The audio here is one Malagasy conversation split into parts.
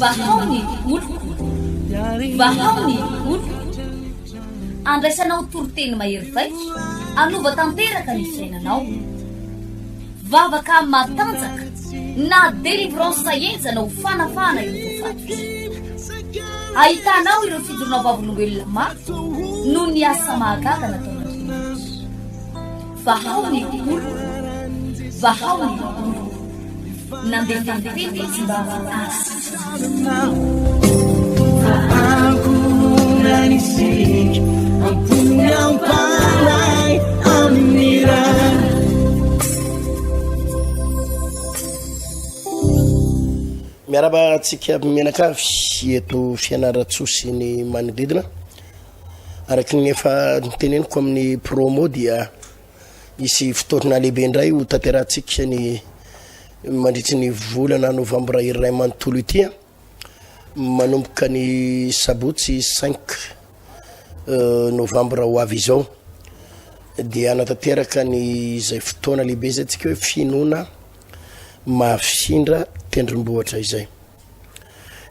Vahao ny oloko, vahao ny oloko. Andraisanao toriteny mahery vaika, hanova tanteraka ny fiainanao. Vavaka matanjaka na délivrance henjana ho fanafahana ireo voafatotra. Ahitanao ireo fijoroana vavolombelona mafy noho ny asa mahagaga nataon'Andriamanitra. Vahao ny oloko, vahao ny oloko. Nandefa ny teny izy mba hahasitrana. Miarahaba antsika mianakavy eto Fianarantsoa sy ny manodidina. Araka ny efa noteneniko amin'ny promo dia hisy fotoana lehibe indray ho tanterahantsika ny mandritry ny volana novambra iray manontolo ity a. Manomboka ny sabotsy cinq novambra ho avy izao dia hanatanteraka ny izay fotoana lehibe izay tsika hoe finoana mahafindra tendrombohitra izay.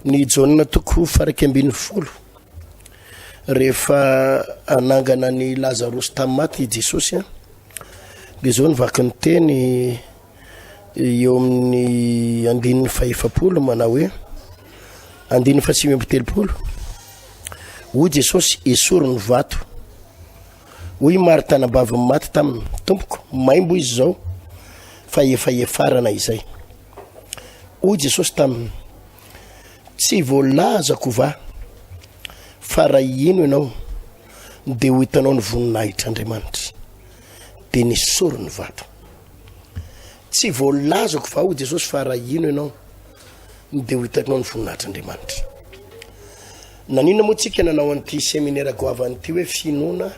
Ny Jaona toko faraika 11 rehefa anangana ny Lazarosy tamin'ny maty i Jesosy a dia zao ny vaky ny teny eo amin'ny andininy fahefapolo manao hoe andininy fahasivy amby 30, hoy Jesosy, esory ny vato. Hoy Marta anabavin'ny maty taminy, Tompoko, maimbo izy izao fa efa efarana izay. Hoy Jesosy taminy, tsy voalazako va fa raha hino ianao dia ho hitanao ny voninahitr'Andriamanitra? Dia nesory ny vato. Tsy voalazako va, hoy Jesosy, fa raha hino ianao dia ho hitanao ny voninahitr'Andriamanitra. Naninona moa tsika nanao an'ity seminera goavana ity hoe finoana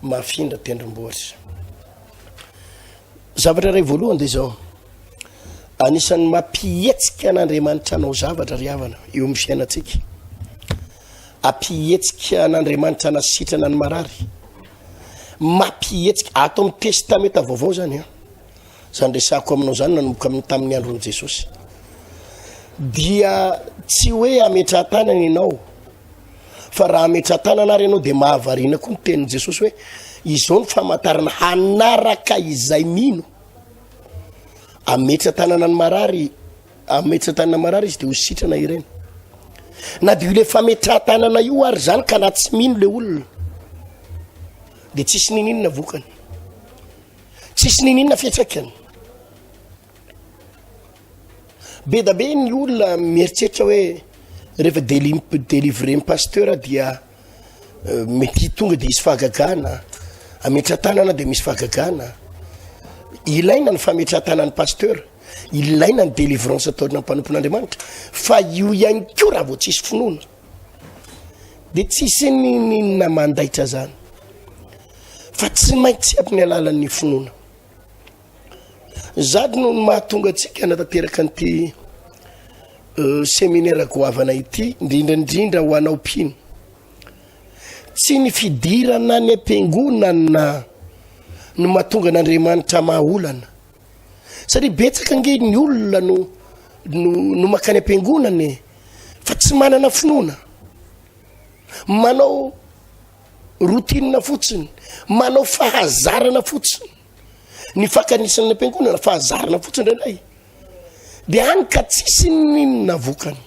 mafindra tendrombohitra? Zavatra iray voalohany dia izao, anisan'ny mampihetsika an'Andriamanitra hanao zavatra ry havana eo amin'ny fiainantsika, ampihetsika an'Andriamanitra hanasitrana ny marary, mampihetsika ato amin'ny testamenta vaovao zany an, zany resahako aminao zany nanomboka amin'ny tamin'ny andron'i Jesosy, dia tsy hoe ametraha-tanana ianao, fa raha ametraha-tanana ary ianao dia mahavariana koa ny tenin'i Jesosy hoe izao ny famantarana hanaraka izay mino. Ametra-tanana ny marary, ametra-tanana marary izy dia ho sitrana ireny. Na dia io le fametraha-tanana io ary zany ka na tsy mino le olona dia tsisy nininona vokany, tsisy nininona fiantraikany. Be da be ny olona mieritreritra hoe rehefa délivrer-n'ny pasteur dia mety tonga dia hisy fahagagana, ametra-tanana dia misy fahagagana. Ilaina ny fametrahan-tanan'ny pasteur, ilaina ny délivrance ataon'ny mpanompon'Andriamanitra, fa io ihany koa raha vao tsisy finoana dia tsisy n'inon'inona mandaitra zany, fa tsy maintsy amin'ny alalan'ny finoana. Zany no mahatonga antsika hanatanteraka an'ity seminera goavana ity, indrindra indrindra ho anao mpino. Tsy ny fidirana any am-piangonana no mahatonga an'Andriamanitra hamaha olana. Satria betsaka ange ny olona no no no mankany am-piangonana e, fa tsy manana finoana. Manao routine fotsiny, manao fahazarana fotsiny. Ny fankanesana any am-piangonana fahazarana fotsiny indraindray. Dia any ka tsisy n'inona vokany.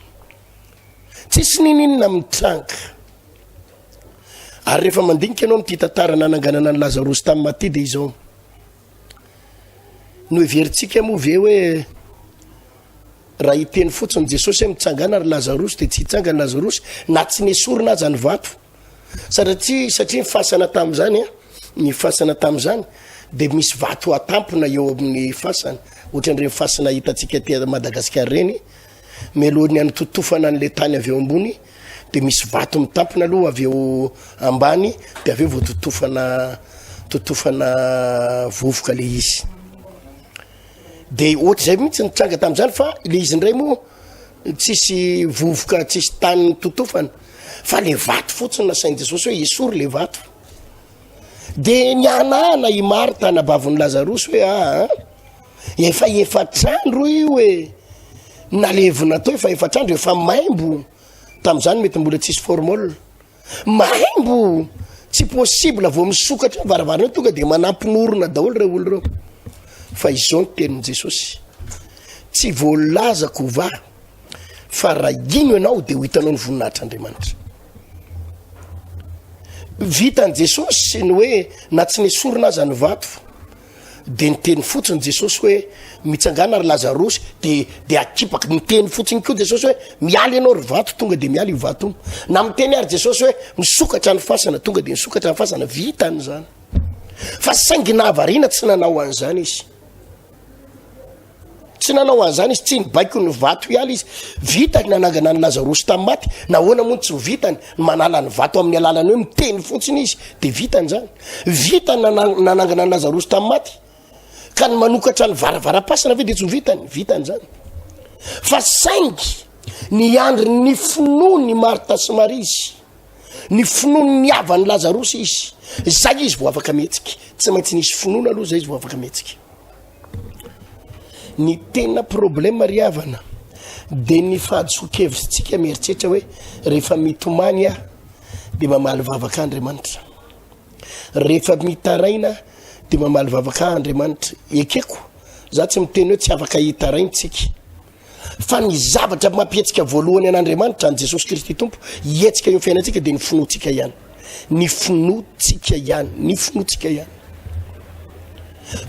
Tsisy n'inona mitranga. Ary rehefa mandinika ianao amin'ity tantara nananganana an'i Lazarosy tamin'ny maty dia izao. Noheverintsika moa ve hoe raha hiteny fotsiny Jesosy hoe mitsangana ry Lazarosy dia tsy hitsangana Lazarosy na tsy nesorina aza ny vato. Satria satria ny fasana tamin'izany an, ny fasana tamin'izany dia misy vato atampona eo amin'ny fasana, ohatran'ireny fasana hitantsika aty Madagasikara ireny, mialohan'ny hanototofana an'ilay tany avy eo ambony dia misy vato mitampona aloha avy eo ambany dia avy eo vao totofana totofana vovoka le izy. De ohatr'izay mihitsy nitranga tamin'izany fa le izy indray moa tsisy vovoka tsisy tany totofana fa le vato fotsiny nasain'i Jesosy hoe esory le vato. De nihanahana i Marta anabavin'i Lazarosy hoe aa ah, ah. Efa efatr'andro io e! Nalevina teo efa efatr'andro, efa maimbo. Tamin'izany mety mbola tsisy formol. Maimbo! Tsy possible vao misokatra eo varavarana eo tonga dia manampin'orona daholo ireo olona ireo. Fa izao ny tenin'i Jesosy, tsy voalazako va fa raha hino ianao dia ho hitanao ny voninahitr'Andriamanitra. Vitan'i Jesosy ny hoe na tsy nesorina aza ny vato de niteny fotsiny Jesosy hoe mitsangàna ry Lazarosy de de akipaka niteny fotsiny koa Jesosy hoe miala ianao ry vato tonga de miala io vato io na miteny ary Jesosy hoe misokatra ny fasana tonga de nisokatra ny fasana vitany zany fa saingy nahavariana tsy nanao an'izany izy Tsy nanao an'izany izy, tsy nibaiko ny vato hiala izy. Vitany nanangana an'i Lazarosy tamin'ny maty, nahoana moa no tsy ho vitany ny manala ny vato amin'ny alalan'ny hoe miteny fotsiny izy, dia vitany izany. Vitany nanangana an'i Lazarosy tamin'ny maty, ka ny manokatra ny varavaram-pasana ve dia tsy ho vitany? Vitany izany. Fa saingy niandry ny finoan'i Marta sy Maria izy, ny finoan'ny havan'i Lazarosy izy, izay izy vao afaka mihetsika. Tsy maintsy nisy finoana aloha izay izy vao afaka mihetsika. Ny tena problème ry havana de ny fahadisoan-kevitsika mieritreritra hoe rehefa mitomany aho de mamaly vavaka Andriamanitra, rehefa mitaraina de mamaly vavaka Andriamanitra. Ekeko, za tsy miteny hoe tsy afaka hitaraina tsika, Fa ny zavatra mampihetsika voalohany an'Andriamanitra, an'i Jesosy Kristy Tompo, hihetsika eo amin'ny fiainantsika dia ny finoantsika ihany. Ny finoantsika ihany, ny finoantsika ihany.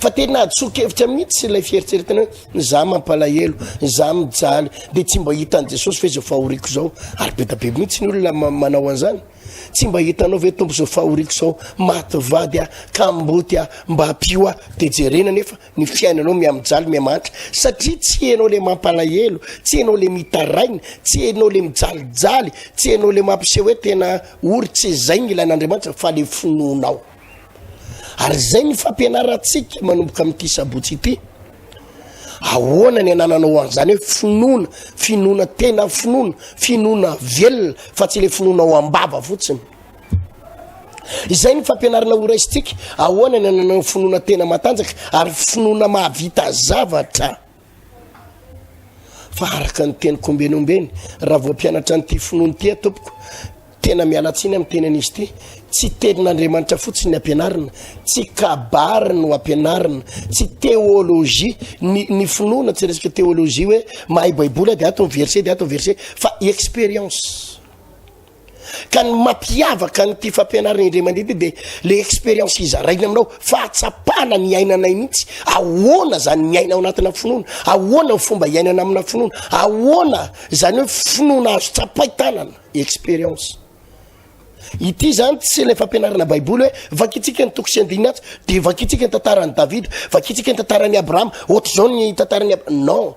Fa tena hadisoan-kevitra mihitsy ilay fieritreretana hoe za mampalahelo, za mijaly, dia tsy mba hitan'i Jesosy ve izao fahoriako izao? Ary be dia be mihitsy ny olona manao an'izany. Tsy mba hitanao ve Tompo izao fahoriako izao? Maty vady aho, kamboty aho, mba ampio aho. Dia jerena nefa ny fiainanao mihamijaly mihamahantra satria tsy enao le mampalahelo, tsy enao le mitaraina, tsy enao le mijalijaly, tsy enao le mampiseho hoe tena ory, tsy izay ny ilain'Andriamanitra fa le finoanao. Ary izay ny fampianarantsika manomboka amin'ity sabotsy ity. Ahoana ny anananao an'izany hoe finoana, finoana tena finoana, finoana velona fa tsy le finoana ao am-bava fotsiny. Izay ny fampianarana ho raisintsika, ahoana ny hananana finoana tena matanjaka ary finoana mahavita zavatra. Fa araka ny teniko ombeny ombeny, raha voampianatra an'ity finoana ity aho tompoko, tena miala tsiny amin'ny teny an'izy ity, tsy tenin'Andriamanitra fotsiny ny ampianarina, tsy kabary no ampianarina, tsy théologie, ny, ny finoana tsy resaka théologie hoe mahay baiboly aho dia ato ny verset dia ato ny verset, fa expérience. Ka ny mampiavaka an'ity fampianarana indray mandeha ity dia le expérience izaraina aminao, fahatsapana ny iainanay mihitsy, ahoana zany miaina ao anatina finoana, ahoana ny fomba iainana amina finoana, ahoana zany hoe finoana azo tsapain-tanana, expérience. Ity zany tsy ilay fampianarana baiboly hoe vakintsika ny toko sy andininy ato, dia vakintsika ny tantaran'i Davida, vakintsika ny tantaran'i Abrahama, ohatr'izao ny tantaran'i Abrahama, non.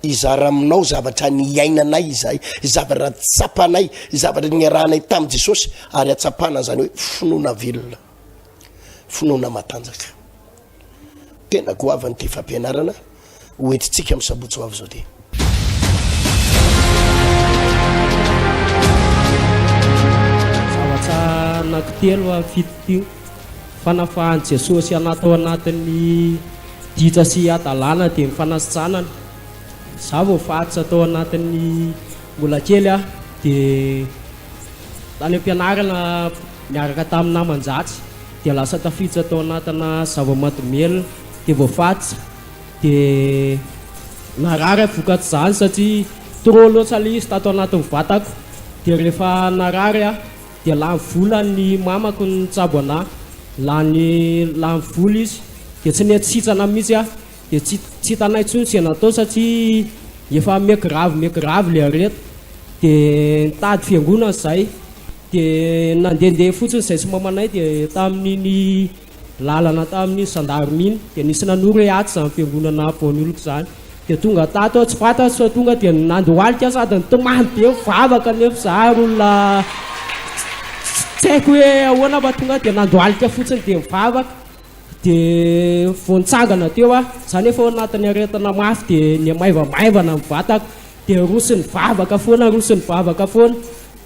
Hizara aminao zavatra niainanay izahay, zavatra tsapanay, zavatra niarahanay tamin'i Jesosy ary hatsapana an'izany hoe finoana velona, finoana matanjaka. Tena goavana ity fampianarana ho entintsika amin'ny sabotsy ho avy izao ity. Zavatra anankitelo amin'ny fitokiana fanafahan'i Jesosy anà tao anatin'ny Ditra sy hadalana dia ny fanasitranana. Za vao faritra tao anatin'ny mbola kely aho dia tany am-pianarana niaraka tamin'ny naman-dratsy dia lasa tafiditra tao anatina zava-mahadomelina dia voafaritra dia narary aho vokatr'izany satria trop loatra ilay izy tato anatin'ny vatako dia rehefa narary aho dia lany vola ny mamako nitsabo anah lany lany vola izy Dia tsy nety sitrana mihitsy aho, dia tsy tsy hitanay intsony izay natao satria efa miha grave miha grave ilay aretina. Dia nitady fiangonana izahay, dia nandehandeha fotsiny izahay sy mamanay dia tamin'iny lalana tamin'iny gendarme iny, dia nisy nanoro hoe ato izany fiangonana Voanioloko izany. Dia tonga tato aho, tsy fantatro fa tonga dia nandohalika aho sady nitomany be nivavaka nefa izaho ary olona tsy haiko hoe ahoana fa tonga dia nandohalika fotsiny dia nivavaka. Dia vao nitsangana teo aho, za nefa ao anatin'ny aretina mafy dia nihamaivamaivana ny vatako, dia roso nivavaka foana, roso nivavaka foana,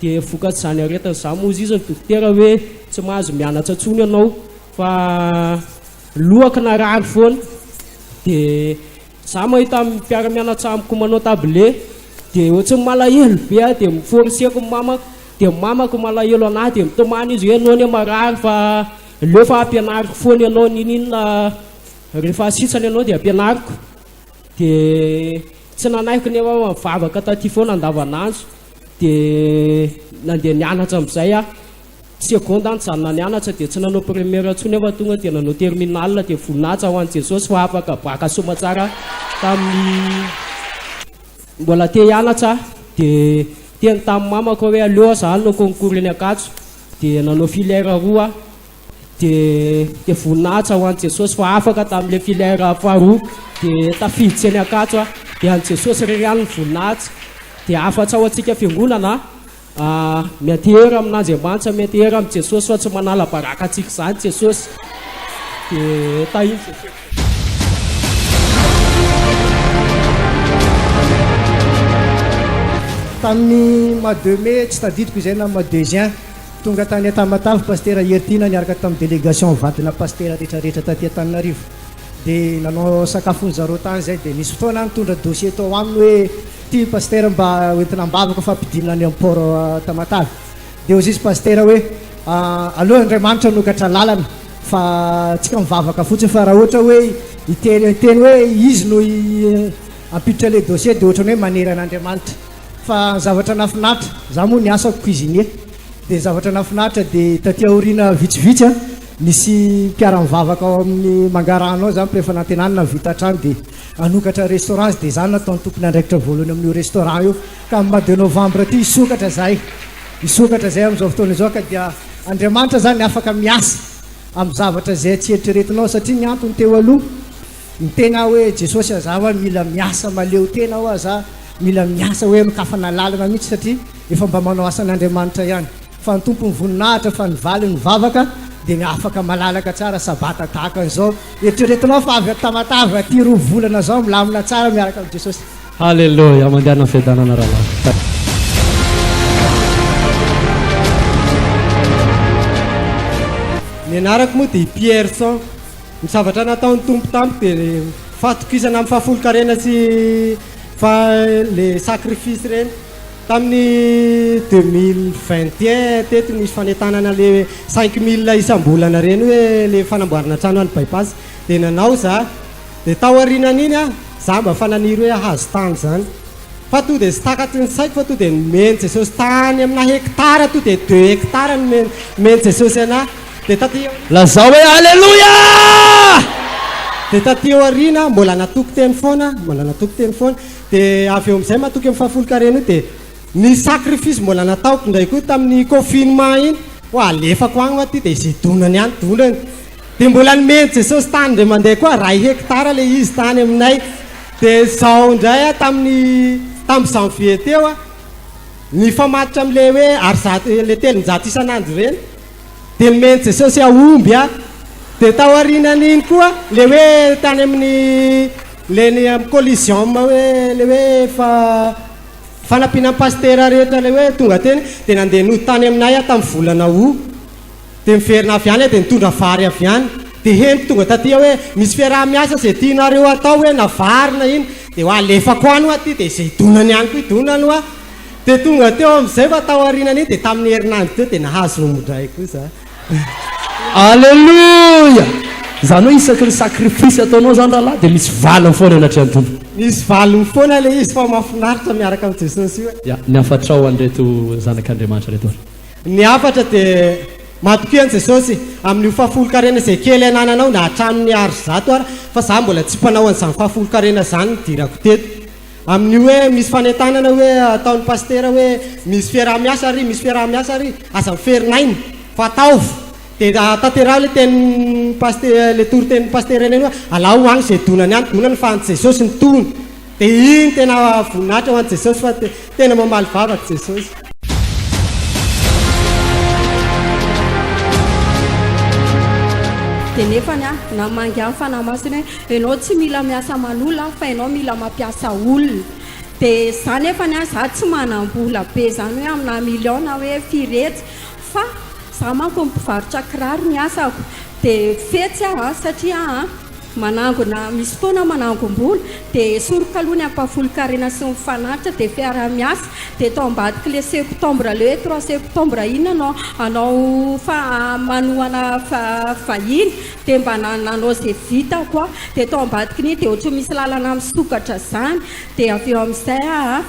dia vokatr'izany aretina izany moa izy ny dokotera hoe tsy mahazo mianatra intsony ianao fa lohako narary foana, dia. Za mahita mpiara-mianatra amiko manao table dia ohatry ny malahelo be aho dia mi-forcer-ko ny mamako dia ny mamako malahelo anah dia mitomany izy hoe ianao anie marary fa aleo fa ampianariko foana ianao n'inon'inona rehefa sitrana ianao dia ampianariko. Dia tsy nanaiky nefa aho nivavaka taty foana andavanandro dia nandeha nianatra amin'izay aho. Seconde aho nijanona nianatra dia tsy nanao première intsony aho fa tonga dia nanao terminale dia voninahitra ho an'i Jesosy fa afaka bacc soamatsara tamin'ny mbola te hianatra aho dia niteny tamin'ny mamako aho hoe aleo aho za hanao concours eny Ankatso dia nanao filière roa aho Dia dia voninahitra ho an'i Jesosy fa afaka tamin'ilay filière faharoa dia tafiditra eny Ankatso aho. Dia an'i Jesosy irery ihany ny voninahitra. Dia hafatsa ho antsika fiangonana a, miantehera amin'Andriamanitra, miantehera amin'i Jesosy fa tsy manala baraka antsika izany Jesosy. Dia tahin'i Jesosy. Tamin'ny mois de mai, tsy tadidiko izay na mois de juin, Tonga tany Tamatave Pasitera Heritiana niaraka tamin'ny délégation vadina Pasitera rehetra rehetra taty Antananarivo. Dia nanao sakafon'ny zareo tany izay dia nisy fotoana aho nitondra dossier tao aminy hoe ity Pasitera mba hoentina am-bavaka fa ampidinina any amin'ny port Tamatave. Dia hoy izy Pasitera hoe aleo Andriamanitra hanokatra lalana fa tsika mivavaka fotsiny fa raha ohatra hoe hiteny hiteny hoe izy no hampiditra ilay dossier dia ohatran'ny hoe manery an'Andriamanitra. Fa ny zavatra nahafinaritra, za moa ny asako cuisinier, dia ny zavatra nahafinaritra dia taty aoriana vitsivitsy an, nisy mpiara-mivavaka ao amin'ny Mangarano ao zany mpiray fanantenana nahavita trano dia hanokatra restaurant izy dia za no nataony tompon'andraikitra voalohany amin'io restaurant io ka amin'ny mois de novembre aty hisokatra zahay, hisokatra zahay amin'izao fotoana izao ka dia Andriamanitra zany afaka miasa amin'ny zavatra izay tsy eritreretinao satria ny antony teo aloha Niteny aho hoe Jesosy a za hoa mila miasa maleo tena hoa za mila miasa hoe mikafana lalana mihitsy satria efa mba manao asan'Andriamanitra ihany fa ny Tompo ny voninahitra fa ny valiny ny vavaka dia ny afaka malalaka tsara sabata tahaka an'izao eritreretinao fa avy Tamatave aty roa volana zao milamina tsara miaraka amin'i Jesosy. Haleloia, mandehana amin'ny fiadanana rahalahy. Ny anarako moa dia i Pierson. Ny zavatra nataon'ny Tompo tamiko dia le fahatokisana amin'ny fahafolonkarena sy fa le sacrifice ireny. Tamin'ny 2021 teto nisy fanentanana le 5000 isam-bolana ireny hoe le fanamboarana trano any Bypass dia nanao za. Dia tao aorianan'iny aho, za mba efa naniry hoe hahazo tany izany. Fa to dia tsy takatry ny saiko fa to dia nomen'i Jesosy tany amina hectare to dia deux hectares no nomen'i Jesosy anah. Dia taty Lazao hoe Aleloia! Dia taty aoriana mbola natoky teny foana, mbola natoky teny foana. Dia avy eo amin'izay matoky amin'ny fahafolonkarena io dia ny sacrifice mbola nataoko indray koa tamin'ny confinement iny, hoa alefako agny hoa ty dia izay donany any donany. Dia mbola nomen'i Jesosy tany indray mandeha koa, iray hectare ilay izy tany aminay. Dia izao indray aho tamin'ny tamin'ny janvier teo aho, nifamatotra amin'ilay hoe ary zato ilay 300 isan'andro ireny. Dia nomen'i Jesosy aomby aho. Dia tao aorianan'iny koa ilay hoe tany amin'ny ilay ny amin'ny coliseum hoe ilay hoe fa fanampiana ny pasitera rehetra ilay hoe tonga teny dia nandeha nody tany aminay aho tamin'ny volana août. Dia miverina avy any aho dia nitondra vary avy any. Dia henoko tonga taty aho hoe misy fiaraha-miasa izay tianareo atao hoe na vary na ino. Dia hoe alefako any hoa aty dia izay hidonany any koa hidonany hoa. Dia tonga teo amin'izay fa tao aorianan'iny dia tamin'ny herinandro teo dia nahazo omby indray koa za. Aleloia! Izany hoe isaky ny sacrifice ataonao izany rahalahy dia misy valiny foana eo anatrehan'ny Tompo. Misy valiny foana ilay izy fa mahafinaritra miaraka amin'i Jesosy io e. Ya, ny hafatrao ho an'ireto zanak'Andriamanitra ireto ary. Ny hafatra dia matokia an'i Jesosy amin'io fahafolonkarena izay kely anananao na hatramin'ny ar zato ara fa za mbola tsy mpanao an'izany fahafolonkarena izany nidirako teto. Amin'io hoe misy fanentanana hoe ataon'ny pasitera hoe misy fiaraha-miasa ary, misy fiaraha-miasa ary, aza miferinaina fa ataovy. Dia tanteraho ilay tenin'ny pasitera, ilay toritenin'ny pasitera ireny hoe alao any izay donany any, donany fa an'i Jesosy ny tohiny. Dia iny tena voninahitra ho an'i Jesosy fa tena mamaly vavaka Jesosy. Dia nefany aho namangy ahy ny Fanahy Masina hoe ianao tsy mila miasa aman'olona fa ianao mila mampiasa olona. Dia za nefany an, za tsy manam-bola be zany hoe amina million na hoe firy hetsy fa za manko mpivarotra kiraro ny asako. Dia fetsy aho an, satria an. Manangona, misy fotoana manangom-bola, dia esoriko aloha ny ampahafolon-karena sy ny fanatitra, dia fiaraha-miasa, dia tao ambadik'ilay septembre ilay hoe trois septembre iny nanao hanao fa manohana vahiny, dia mba nanao izay vitako aho, dia tao ambadikin'iny dia ohatran'ny misy lalana misokatra izany, dia avy eo amin'izay aho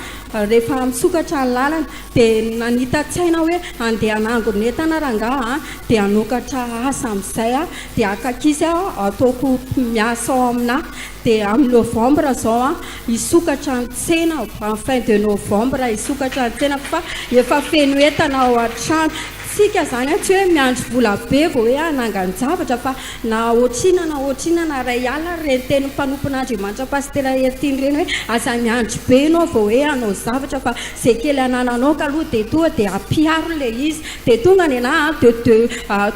rehefa misokatra ny lalana, Dia nanita-tsaina hoe andeha hanangona entana rangaha a, dia hanokatra asa amin'izay aho, dia haka ankizy aho ataoko miasa ao aminà, dia amin'ny novembre izao an, hisokatra ny tsenako, amin'ny fin de novembre hisokatra ny tsenako fa efa feno entana ao an-trano. Tsika izany an tsy hoe miandry vola be vao hoe hanangan-javatra fa na ohatr'inona na ohatr'inona na iray alina ary ireny tenin'ny mpanompon'Andriamanitra Pasitera Heritiana ireny hoe aza miandry be ianao vao hoe hanao zavatra fa izay kely anananao kaloha dia tonga dia ampiharo ilay izy dia tonga nenaha an de deux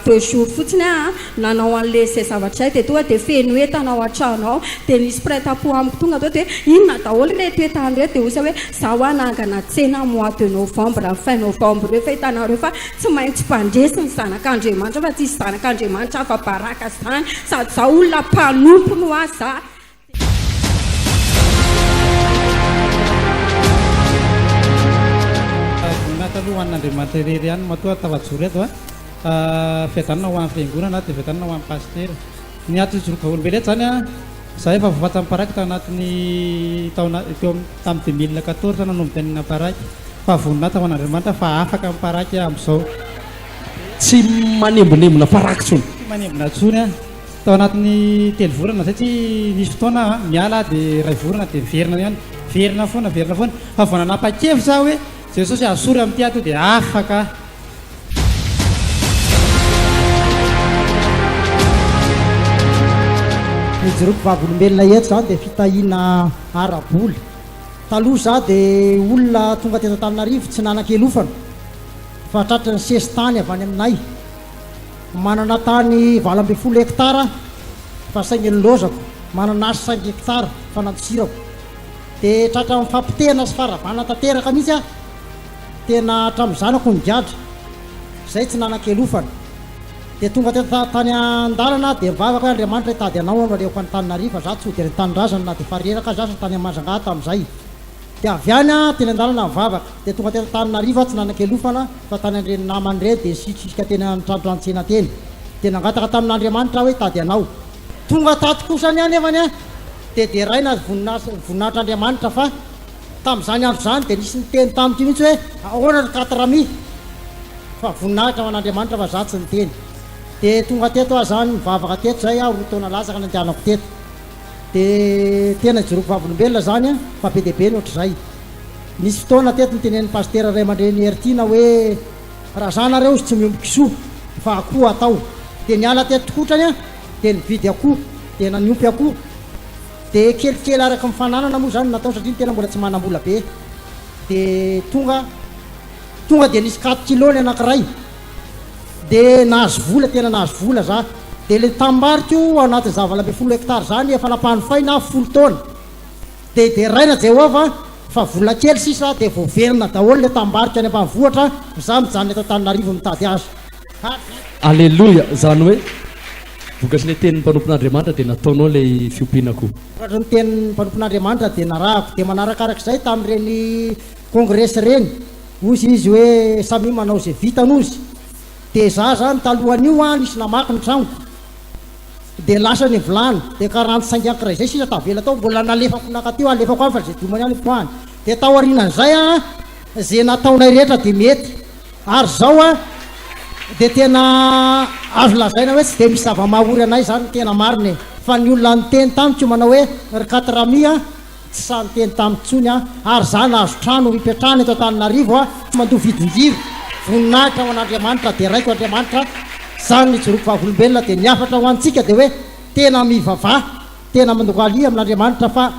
deux jours fotsiny aho an nanao an'ilay izay zavatra izay dia tonga dia feno entana ao an-trano ao dia nisy mpiray tampo amiko tonga tao dia inona daholo ireto entana ireto dia hoy izy hoe Zaho hanangana tsena mois de novembre fin novembre eo fa hitanareo fa tsy maintsy mpandresy ny zanak'Andriamanitra fa tsisy zanak'Andriamanitra afa-baraka zany sady zaho olona mpanompo no ahy za. Voninahitra aloha ho an'Andriamanitra irery ihany matoa tafajoro eto a. Fiadanana ho an'ny fiangonana dia fiadanana ho an'ny pasitera. Ny ato ijoroako vavolombelona eto zany a, za efa voafatsa amin'ny paraky tao anatin'ny taona teo amin'ny tamin'ny 2014 nanomboka ny paraky fa voninahitra ho an'Andriamanitra fa afaka amin'ny paraky aho amin'izao. Tsy manembonembona paraky intsony. Tsy manembona intsony aho. Tao anatin'ny telo volana zay tsy nisy fotoana aho miala aho dia iray volana dia miverina ihany. Miverina foana, miverina foana. Fa vao nanapa-kevitra aho hoe Jesosy asory amin'ity aho to dia afaka aho. Ny ijoroako vavolombelona eto izany dia fitahiana ara-bola. Taloha izaho dia olona tonga teto Antananarivo tsy nanan-kelofana fa tratry ny sesitany avy any aminay. Manana tany 18 hectares aho fa saingy nilaozako, manana azy cinq hectares fa nandosirako. Dia tratran'ny fampotehana sy faharavana tanteraka mihitsy aho. Tena hatramin'ny zanako nigadra, izay tsy nanan-kelofana. Dia tonga teto tany an-dalana aho dia nivavaka hoe Andriamanitra hitady anao aho no alehako any Antananarivo fa za tsy hody any an-tanindrazana na dia efa reraka aza aza tany Majunga tamin'izay. Dia avy any aho teny an-dalana nivavaka. Dia tonga teto Antananarivo aho tsy nanan-kelofana fa tany an'ireny namana ireny dia nisitrisitrika teny an-tranotrano-tsena teny. Dia nangataka tamin'Andriamanitra aho hoe hitady anao. Tonga tato kosa ny ahy nefany an, dia deraina ary voninahitr'Andriamanitra fa. Tamin'izany andro izany dia nisy niteny tamiko mihitsy hoe, Ahoana ry Katrami? Fa voninahitra ho an'Andriamanitra fa izaho tsy niteny. Dia tonga teto aho izany, nivavaka teto izay aho, roa taona latsaka nandehanako teto. Dia tena ijoroako vavolombelona izany an, fa be dia be ny ohatr'izay. Nisy fotoana teto nitenenin'ny pasitera ray aman-dreny Heritiana hoe, Raha za nareo izy tsy miompy kisoa fa akoho atao. Dia niala teto tokotrany aho, dia nividy akoho, dia naniompy akoho. Dia kelikely araka ny fananana moa izany no natao satria ny tena mbola tsy manam-bola be. Dia tonga tonga dia nisy quatre kilos ny anankiray. Dia nahazo vola, tena nahazo vola za. Dia ilay tanimbary ko ao anatin'ny za 18 hectares izany efa nampanofaina aho folo taona. Dia deraina Jehovah fa vola kely sisa dia voaverina daholo ilay tanimbariko any ambanivohitra, za mijanona eto Antananarivo mitady azy. Aleloia! Izany hoe vokatry ilay tenin'ny mpanompon'Andriamanitra dia nataonao ilay fiompiana akoho. Vokatry ny tenin'ny mpanompon'Andriamanitra dia narahako. Dia manarakarak'izay tamin'ireny kongresy ireny, hozy izy hoe samia manao izay vitany hozy. Dia za zany talohan'io an nisy namaky ny tranoko. Dia lasa ny vilany. Dia quarante cinq ankiray izay sisa tavela tao, mbola nalefako nakaty io, alefako any fa izay domany any ipoahany. Dia taorianan'izay an, izay nataonay rehetra dia mety. Ary izao an, dia tena azo lazaina hoe tsy dia misy zava-mahaory anay izany ny tena marina e. Fa ny olona niteny tamiko manao hoe, ry Katrami a, tsy sahy niteny tamiko intsony aho, ary izaho nahazo trano hipetrahana eto Antananarivo aho, tsy mandoa vidin-jiro, voninahitra ho an'Andriamanitra, deraiko Andriamanitra, izany no ijoroako vavolombelona, dia ny hafatra ho antsika dia hoe, tena mivavaha, tena mandohalia amin'Andriamanitra fa.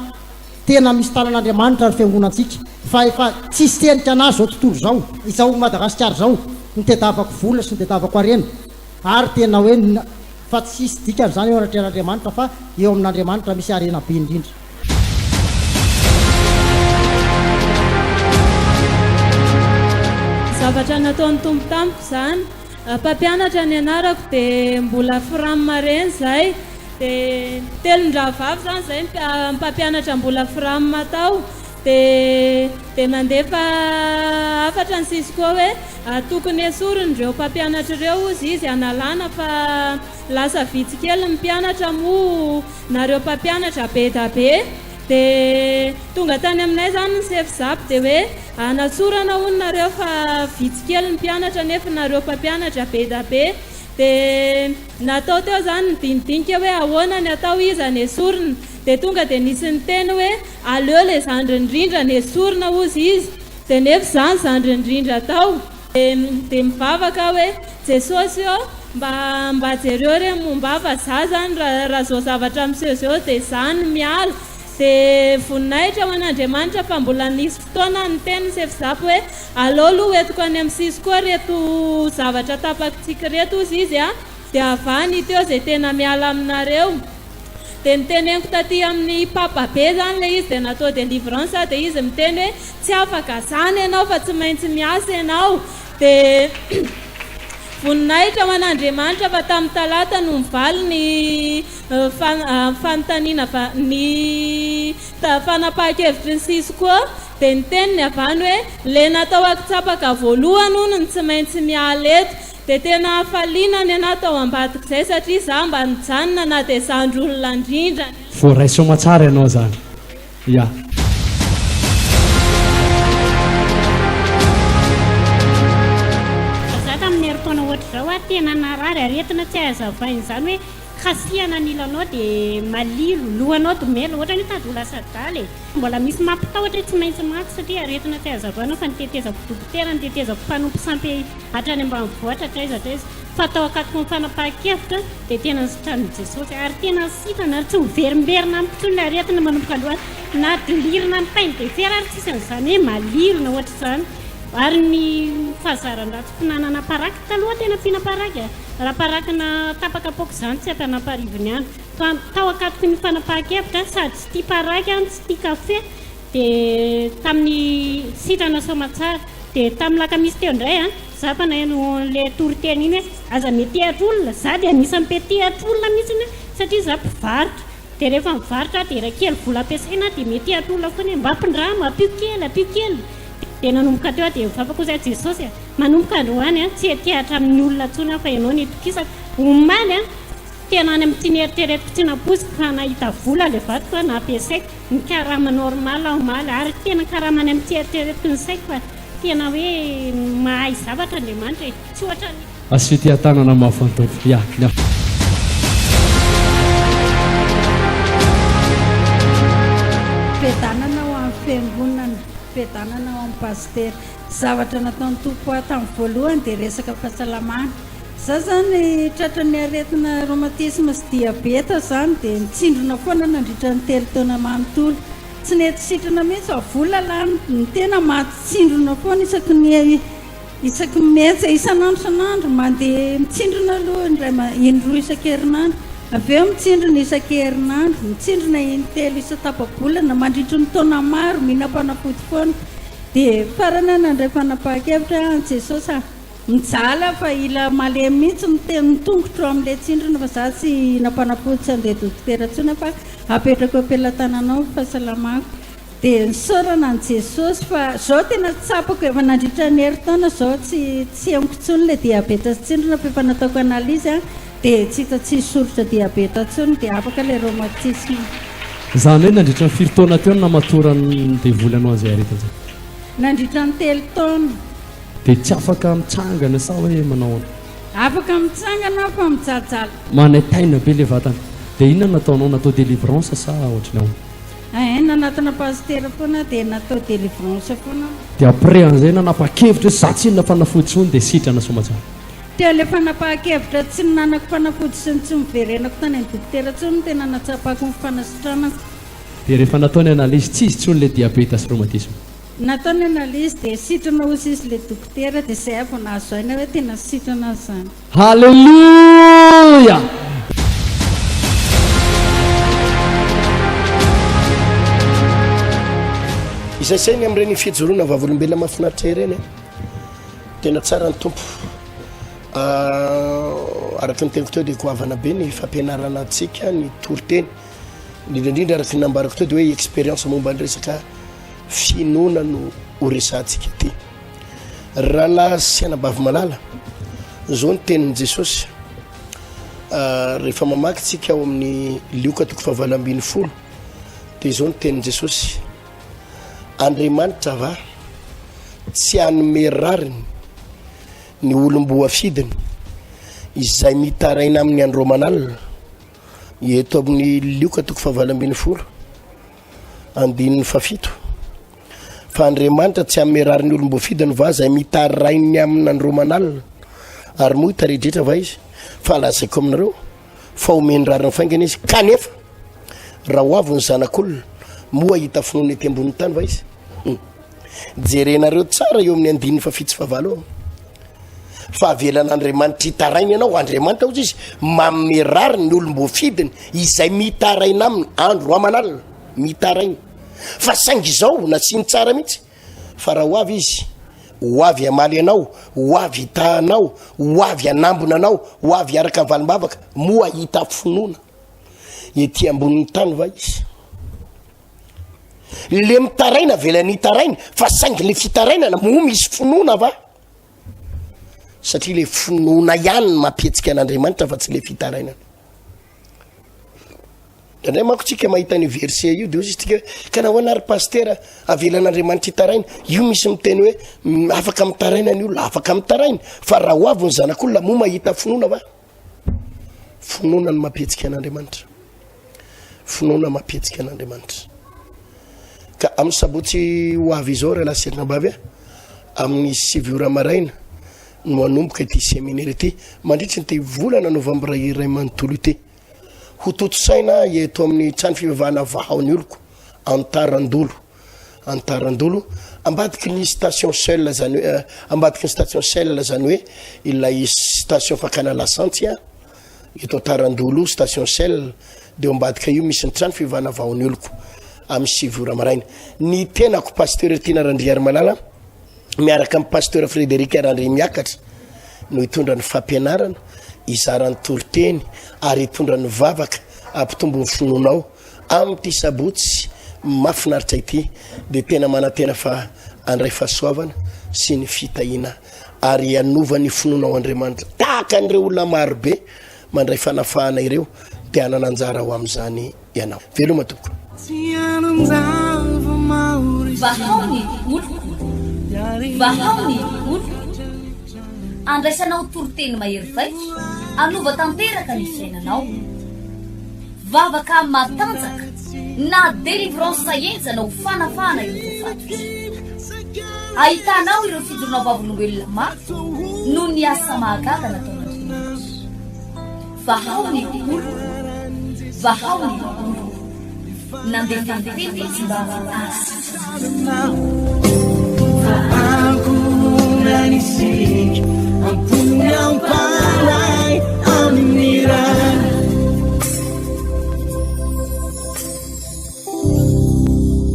Tena misy tanan'Andriamanitra ny fiangonantsika fa efa tsisy henika anazy zao tontolo izao, izao Madagasikara izao, nitedavako vola sy nitedavako harena ary tena hoe fa tsisy dikany izany eo anatrehan'Andriamanitra fa eo amin'Andriamanitra misy harena be indrindra. Zavatra nataon'ny Tompo tamiko izany. Mpampianatra ny anarako dia mbola fram ireny izay. Dia telon-drahavavy izany izay mpampianatra mbola fram tao. Dia dia nandefa hafatra ny Cisco hoe tokony esorina ireo mpampianatra ireo hozy izy hanalana fa lasa vitsy kely ny mpianatra moa nareo mpampianatra be da be. Dia tonga tany aminay izany ny sefo zap dia hoe anatsorana hono nareo fa vitsy kely ny mpianatra nefa nareo mpampianatra be da be. Dia natao teo izany ny dinidinika hoe ahoana ny atao iza ny esorina. Dia tonga dia nisy niteny hoe aleo le zandriny indrindra nesorina hozy izy, dia nefa izany zandriny indrindra tao. Dia mivavaka aho hoe Jesosy ô, mba mba jereo re ny momba ahy fa za zany raha raha zao zavatra miseho zao dia za no miala. Dia voninahitra ho an'Andriamanitra fa mbola nisy fotoana niteny ny sefo zap hoe aleo aloha hoentiko any amin'ny cisco reto zavatra tapakitsika reto hozy izy a, dia avany hita eo izay tena miala aminareo. Dia noteneniko taty amin'ny papa be zany ilay izy dia natao délivrance aho dia izy miteny hoe tsy afaka zany ianao fa tsy maintsy miasa ianao. Dia voninahitra ho an'Andriamanitra fa tamin'ny talata no nivaly ny fanontaniana ny fanapahan-kevitry ny Cisco dia niteny ny avy any hoe ilay natao ankitsapaka voalohany hono no tsy maintsy miala eto. Dia tena hafaliana ny anah tao ambadik'izay satria za mba nijanona na dia zandry olona indrindra. Voaray soamatsara ianao zany. Ya. Za tamin'ny herintaona ohatr'izao aho tena narary aretina tsy hay hazavaina izany hoe kasihana ny ilanao dia malilo, lohanao domelina, ohatran'ny hoe tady ho lasa adala e. Mbola misy mampitahotra hoe tsy maintsy maty satria aretina tsy hay hazavaina fa nitetezako dokotera, nitetezako mpanompo sampy hatrany ambanivohitra hatraiza hatraiza fa tao akatoko ny fanapahan-kevitra dia tena nositranin'i Jesosy ary tena sitrana ary tsy miverimberina amiko intsony ilay aretina manomboka androany na dilirina amin'ny pain de fer ary tsisy an'izany hoe malilo na ohatr'izany ary ny fahazaran-dratsy fihinanana paraky taloha tena mpihinam-paraky a raha parakina tapaka apoaka izany tsy ampy an'amparivony andro fa tao akatoky ny fanapahan-kevitra sady tsy tia paraky aho no tsy tia kafe Dia tamin'ny sitrana soamatsara. Dia tamin'ny lakamisy teo indray an, za fa naheno an'ilay toriteny iny hoe aza metehatra olona, za dia anisan'ny mpetehatra olona mihitsy an, satria za mpivarotra, dia rehefa mivarotra aho dia raha kely vola ampiasaina aho dia metehatra olona foana hoe mba ampindramo, ampio kely, ampio kely, dia nanomboka teo aho dia nivavaka hozy aho, Jesosy a, manomboka androany an, tsy hetehatra amin'ny olona intsony aho fa ianao no itokisako, omaly an, tena any amin'ny tsy nieritreretiko tsy nampoiziko fa nahita vola ilay vadiko an, nampiasaiko, Nikarama normal aho omaly ary tena karama any amin'ny tsy eritreretiko ny saiko fa tena hoe mahay zavatra Andriamanitra e! Tsy ohatran'ny. Asio ty tanana mafy ny Tompo. Ya, ya. Fiadanana ho an'ny fiangonana, fiadanana ho an'ny pasitera. Zavatra nataon'ny Tompo ahy tamin'ny voalohany dia resaka fahasalamana. Za zany tratran'ny aretina rhumatisme sy diabeta zany dia nitsindrona foana nandritra ny telo taona manontolo. Tsy nety sitrana mihitsy fa vola lany, ny tena maty tsindrona foana isaky ny isaky ny mihetsika isan'andro isan'andro mandeha mitsindrona aloha indray indroa isan-kerinandro, avy eo mitsindrona isan-kerinandro, mitsindrona intelo isan-tapa-bolana mandritry ny taona maro mihinam-panafody foana. Dia farany aho nandray fanapahan-kevitra hoe any Jesosy aho. Mijaly aho fa ila malemy mihitsy ny teny ny tongotro amin'ilay tsindrona fa za tsy hihinam-panafody tsy handeha dokotera intsony aho fa apetrako eo am-pelatananao ny fahasalamako dia nisaorana an'i Jesosy fa zao tena tsapako efa nandritra ny herintaona zao tsy tsy henoko intsony ilay diabeta sy tsindrona fa efa nataoko analyse an dia tsy hita tsy soritra diabeta intsony dia afaka ilay rhumatisme. Izany hoe nandritra ny firy taona teo no namatoran'ny devoly anao an'izay aretina izay? Nandritra ny telo taona. Dia tsy afaka mitsangana sa hoe manao ahoana? Afaka mitsangana aho fa mijajaly. Manaintaina be le vatana. Dia inona no nataonao? Natao délivrance sa ohatry ny ahoana? Ein, nanatona pasitera foana aho dia natao délivrance foana aho. Dia après an'izay nanapa-kevitra hoe za tsy hinana fanafody intsony dia sitrana soamatsara. Teo ilay fanapahan-kevitra tsy ninanako fanafody sy ny tsy niverenako tany amin'ny dokotera intsony no tena nahatsapako ny fanasitranako. Dia rehefa natao ny analyse tsy izy intsony ilay diabeta sy rhumatisme. Natao ny analyse dia sitrana hozy izy le dokotera dia zay aho vao nahazo aina hoe tena sitrana aho zany. Haleloia! Izay sainy amin'ireny fijoroana vavolombelona mahafinaritra ireny. Tena tsara ny Tompo. Araka ny teniko teo dia goavana be ny fampianarana antsika ny toriteny, indrindra indrindra araka ny nambarako teo dia hoe expérience momba ny resaka finoana no ho resahantsika aty. Rahalahy sy anabavy malala, zao ny tenin'i Jesosy rehefa mamaky tsika ao amin'ny Lioka toko fahavalo ambin'ny folo dia zao ny tenin'i Jesosy, Andriamanitra va tsy hanome rariny ny olom-boafidiny izay mitaraina aminy andro aman'alina? Eto amin'ny Lioka toko fahavalo ambin'ny folo andininy fahafito. Fa Andriamanitra tsy hanome rariny olom-boafidiny va izay mitarainy aminy andro aman'alina? Ary moa hitaredretra va izy? Fa lazaiko aminareo fa homeny rariny faingana izy. Kanefa raha ho avy ny Zanak'olona, moa hahita finoana ety ambonin'ny tany va izy? Jerenareo tsara eo amin'ny andininy fahafito sy fahavalo eo. Fa avelan'Andriamanitra hitaraina ianao. Andriamanitra hozy izy manome rariny ny olom-boafidiny izay mitaraina aminy andro aman'alina. Mitaraina. Fa saingy izao nasiany tsara mihitsy fa raha ho avy izy, ho avy hamaly anao, ho avy hitaha anao, ho avy hanambina anao, ho avy hiaraka amin'ny valim-bavaka, moa hahita finoana ety ambonin'ny tany va izy? Le mitaraina avelany hitaraina fa saingy le fitarainana moa misy finoana va? Satria le finoana ihany no mampihetsika an'Andriamanitra fa tsy le fitarainana. Indraindray manko tsika mahita an'io verset io de hoy tsika hoe ka nahoana ary pastera avelan'Andriamanitra hitaraina? Io misy miteny hoe afaka mitaraina ny olona, afaka mitaraina fa raha ho avy ny zanak'olona moa mahita finoana va? Finoana no mampihetsika an'Andriamanitra. Finoana mampihetsika an'Andriamanitra. Ka amin'ny sabotsy ho avy izao rahalahy sy ranabavy a, amin'ny 9 ora maraina no hanomboka ity seminaire ity mandritry ny volana novambra iray manontolo ity. Ho tontosaina eto amin'ny trano fivavahana Vahao ny oloko Antarandolo. Antarandolo, ambadiky ny station Shell zany hoe eh, ambadiky ny station Shell zany hoe ilay station fakana lasantsy a eto Antarandolo station Shell de eo ambadika io misy ny trano fivavahana Vahao ny oloko amin'ny 9 ora maraina. Ny tenako Pasteur Tiana Randriarimalala miaraka amin'ny Pasteur Frédéric Randriamiakatra no hitondra ny fampianarana, hizara ny toriteny ary hitondra ny vavaka hampitombo ny finoanao amin'ity sabotsy mahafinaritra ity dia tena manantena fa handray fahasoavana sy ny fitahiana ary hanova ny finoanao Andriamanitra tahaka an'ireo olona marobe mandray fanafahana ireo dia hanana anjara ho amin'izany ianao. Veloma tompoko. Vahao ny oloko, vahao ny oloko. Andraisanao toriteny mahery vaika, hanova tanteraka ny fiainanao. Vavaka matanjaka na délivrance henjana ho fanafahana ireo voafatotra. Ahitanao ireo fijoroana vavolombelona mafy noho ny asa mahagaga nataon'Andriamanitra. Vahao ny oloko, vahao ny oloko. Nandefa ny teny izy mba hahasitrana.